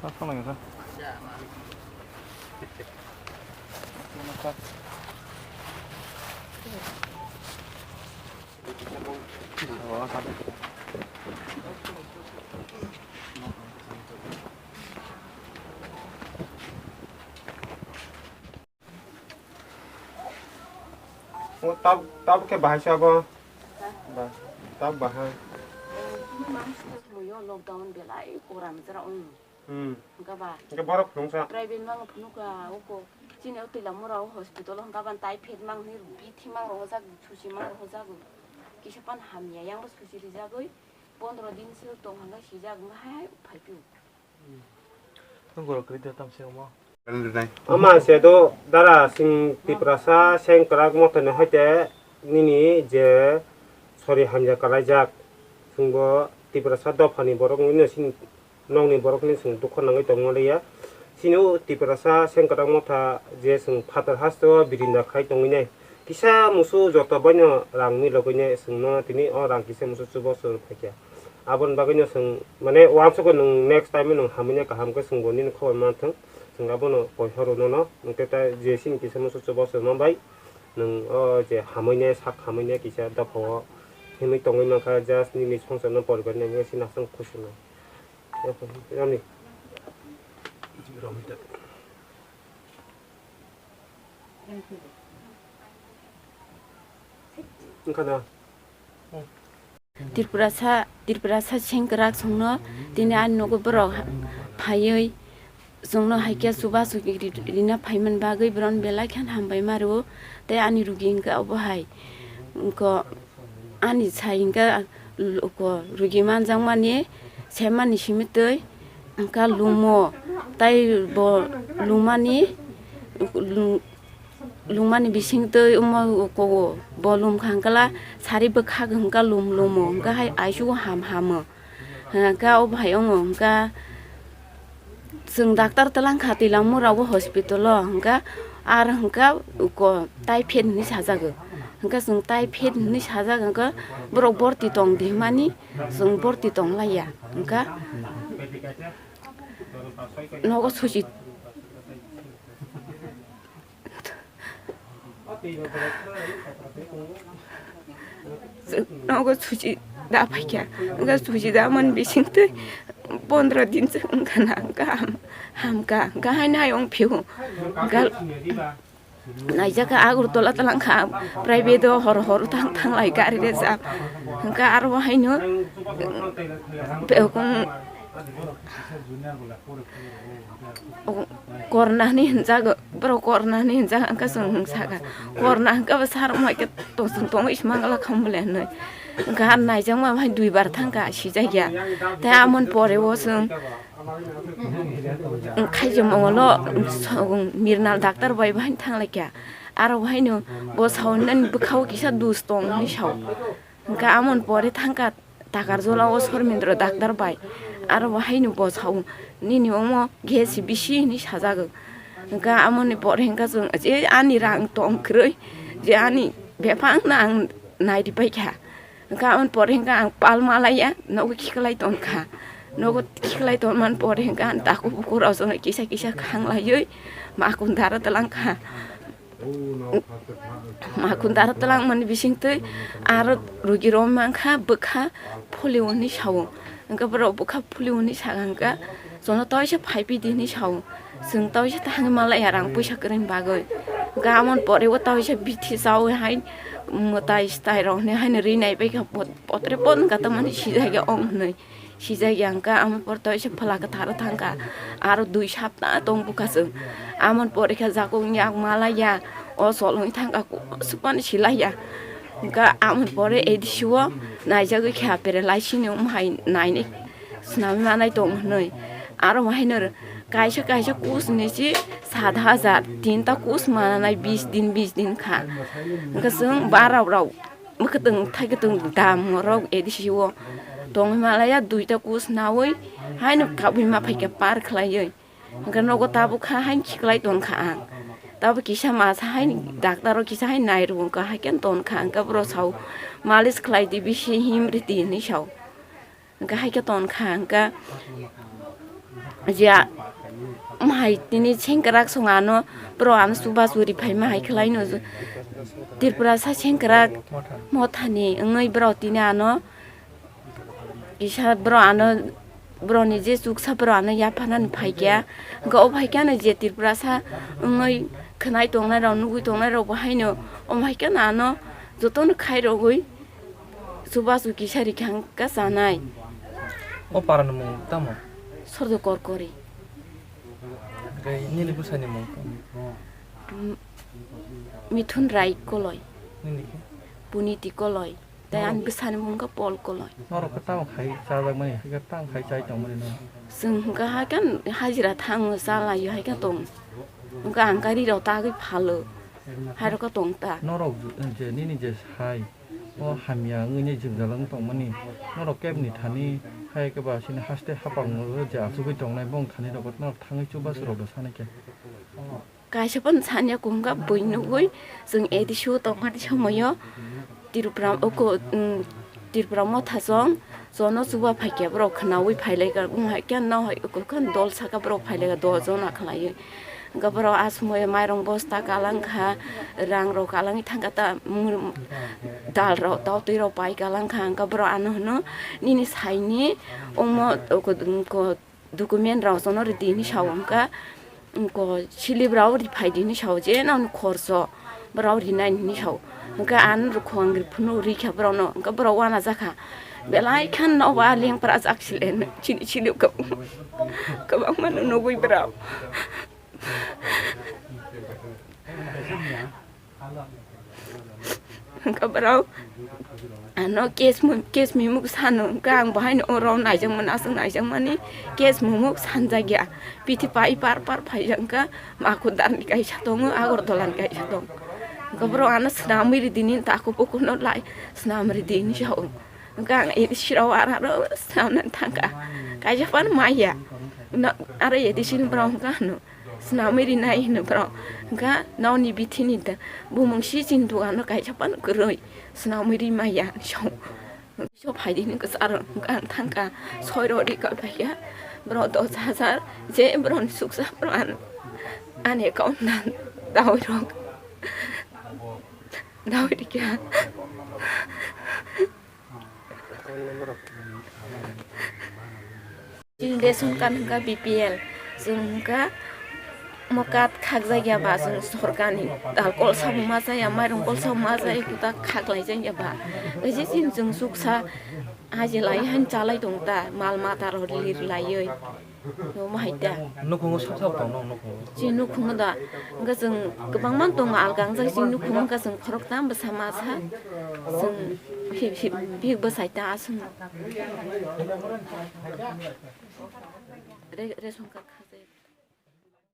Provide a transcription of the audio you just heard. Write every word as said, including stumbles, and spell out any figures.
O tab, tab khe bahai se abo. Ba, tab bahai. Muyo lockdown belai koram jera ong. Hmm. Hwnkhe ba? Hwnkhe borok phunuksa. Private mang phunukha oko. Chini o Twilamura o hospital o hwnkha ban typhoid mang hwnwi bithi mang rwjak, susi mang rwjak. Kisa pan hamya yang bo susi rijagwi pondro din se tong hwnwi sijak wngkha hai hai phai phio. Ama se do dara sing Tiprasa seng kwrak mothani hoite nini je sori hamya kwlaijak, chwngbo Tiprasa dophani borok wngwi no sini nokni borok ni chwng dukha nangwi tongma liya. Sini o Tiprasa seng kwrak motha je chwng phatar haste o birinda khai tongwi nai. Kisa musu joto baino rang milogwi ne chwngno tini o rang kisa musu chubo chwng phaikha. Aboni bagwino chwng, mane, uansukgo nwng next time nwng hamya kaham khe chwngbo nini khobor manthwng, chwng abono poisa rwnono, hwnkhe ta jesini kisa musu chubo chwng manbai, nwng o je hamya ne sak hamya ne kisa dophao himwi tongwi mankha, just nini songsarno poribar ni wngkhe sini aswk khusi no. Rani. Wngkha na. Tripurasa, Tripurasa sengkrak songno tini ani nogo borok phaiwi songno hai khe chubachu ri-, rina phaimani bagwi borok belai khe hambai ma rwo tei ani rugi hwnkhe obo hai. Wngkha ani sai hwnkhe l-, oko rugi manjakmani, semani simi twi hwnkha lumo, tei bo lumani, lum-, lumani bising twi omo oko bo lumkha hwnkhe la sari bwkhak hwnkha lum lumo, hwnkha hai aisugo ham hamo. Hwnkha o bahai wngo hwnkha chwng doctor twlang kha Twilamura o hospital o, hwnkha ar hwnkha ko typhoid hinwi sajago. Hwnkha chwng typhoid hinwi sajak hwnkha borok borti tong di hwnmani chwng borti tong laiya. Hwnkha nogo suchi Nogo suchi da phaikha, wngkha suchi da man bising twi pondro din se wngkha na, wngkha ham-, hamkha, wngkha haino hai wng phio, wngkha naijak kha Agartala twlang kha, private o hor hor thang thang lai gari rejak, wngkha aro haino, Korna hinwi hinjak, borok korna hinwi hinjak, hwnkhe chwng saka, korna hwnkhe bo sar wngkha tong, tongwi se mangala kha mole hinwi. Hwnkhe ar naijakma bai duibar thangkha, sijakya. Tei amoni pore o chwng, khaijwng mongolo, Mirnal doctor bai bai thanglaikha. Aro haino bo sao nani bwkhao kisa dus tong hinwi sao. Hwnkhe amoni pore thangkha. Takarjala o Sormendra doctor bai aro bo haino bo sao, "Nini omo gas bisi," hinwi sajago. Hwnkha amoni pore hwnkha chwng je ani rang tong kwrwi, je ani bebak no ang nai ripai kha. Hwnkha amoni pore hwnkha ang pal malaiya nogo khiklai tongkha. Nogo khiklai tongmani pore hwnkha ang takhuk bukhuk rok jono kisa kisa khanglaiwi makundaro twlangkha. Makundaro twlangmani bisingtwi aro rugi rok mankha bwkha polio hinwi sao. Hwnkhe borok bwkha polio hinwi saka hwnkhe, "Jono toisa phaiphidi," hinwi sao. Chwng toisa thangwi malaiya rang puisa kwrwini bagwi. Hwnkhe amoni pore o toisa bithi chaui hai mwtai swtai rok hinwi haino ri naibaikha pot-, potre pot wngkha tamani sijakya ong hinwi. Sijakya hwnkha, amoni pore toisa phola kwtharo thangkha, aro dui sapta tong bukha chwng. Amoni pore khe jaga wngya malaiya, o chol wngwi thangkha, kusupano silaiya. Hwnkha amoni pore A D C o naijagwi kha, paralysis ni wng hai nainai swnamwi manai tong hinwi. Aro haino kaisa kaisa kus ni si sat hajar, tinta kus mananai bis din, bis din kha. Hwnkha chwng barok rok. Mwkhwtwng thaikwtwng dam rok A D C o tongwi malaiya, duita kus naui haino kabui ma phaikha par khlaiwi. Hwnkhe nogo tabuk kha haino khiklai tongkha ang. Tabuk kisa masa haino doctor o kisa haino nai rwngkha, haikhe tongkha, hwnkhe borok sao, "Malis khlai di, bisi him ridi," hinwi sao. Hwnkhe haikhe tongkha, hwnkhe Je a-, mahai tini sengkrak song ano, borok ano chubachu ri phaima hai khlai no. Tripura sa sengkrak mothani wngwi borok tini ano kisa borok ano, borokni je chuksa borok ano yapharnani phaikya. Hwnkhe o phaikya no je Tripura sa wngwi khwnai tongnai rok, nugwi tongnai rok bo haino o phaikya no ano jotono khai rogwi chubachu kisa rikha hwnkha chanai. O parani mung tamo? Sordo Korkori. Hwnkhe nini bwsani mung tamo? M-, Mithun Rai Koloi. Nini khe? Puniti Koloi. Tei ani bwsani mung khe Pol Koloi. Norok khe tamo khai chajakmani, hai khe tamo khai chai tongmani no? Chwng hwnkha hai khe hajira thango, chalaio hai khe tong. Hwnkha ang gari rok tagwi phalo. Hai rok khe tong ta. Norok je nini je hai, o hamya wngwi nai jwngjal wng tongmani. Norok kebni thani hai khe ba sini haste hapang je achugwi tongnai bong thani rok norok thangwi chubachu rok da sanai khe. Kaisa phano sanya kung kha bui nugui chwng A D C o tongmani somoyo Tripura o ko, um, Tripura motha chwng jono chuba phaikya borok khwnaui phailaikha, wng hai khe no hai khe dol saka borok phailaikha, dol jona khwlaiwi. Hwnkhe borok a somoyo mairong bosta kalang kha, rang rok kalangwi thang kha ta, mur-, dal rok tei twi rok pai kalang kha, hwnkhe borok ano hwno nini saini omo ko, ko, document rok jono rwdi hinwi sao, hwnkha, ko slip rok rwphai di hinwi sao, je nang khorso borok rinai hinwi sao, hwnkha ang rwkho ang rw phano rwkha borokno, hwnkha borok uanajakha belai khe noba lengpra jak sile chini slip kwbangma no nugwi borok. Hwnkha borok ano case mu-, case mimuk sano, hwnkha ang bo haino oro naijakmani, aswk naijakmani case mimuk sanjakya. Bithi pai par par phaijak, hwnkha Makudarni kaisa tongo, Agartala ni kaisa tongo. Hwnkha borok ano swnamwi rwdi ni tako pokono lai swnam rwdi hinwi sao. Hwnkha ang A D C rok aro aro swnamnani thangkha. Kaisa phano maya. Aro A D C ni borok hwnkha hwno. Swnamwi rinai hino borok. Hwnkha nokni bithini da bumung si chini dogano kaisa phano kwrwi swnamwi ri maya hinwi sao. So phaidi hinwi kwcharo hwnkha ang thangkha soiro ri kha phaikha. Borok dos hajar je borokni suksa borok an-, ani account nan dawi rok dawi rikha. Chini ration card hwnkha B P L, chwng hwnkha mo card khakjakya ba chwng sorkarni dal kol samung ma chaya, mairung kol samung ma chaya, kuta khaklaijakya ba. Kaisa chini chwng chuksa haji lai han chalai tong ta, mal mata rok lir laiwi. Omo hai ta. Nukhungo sab sab tong nang nukhungo. Chini nukhungo da, hwnkha chwng kwbangma tongo alga wngjak, chini nukhungo hwnkha chwng khoroktham bwsa masa, chwng hi-, hi-, bihik bwsai ta aswk. Re-, ration card khajak.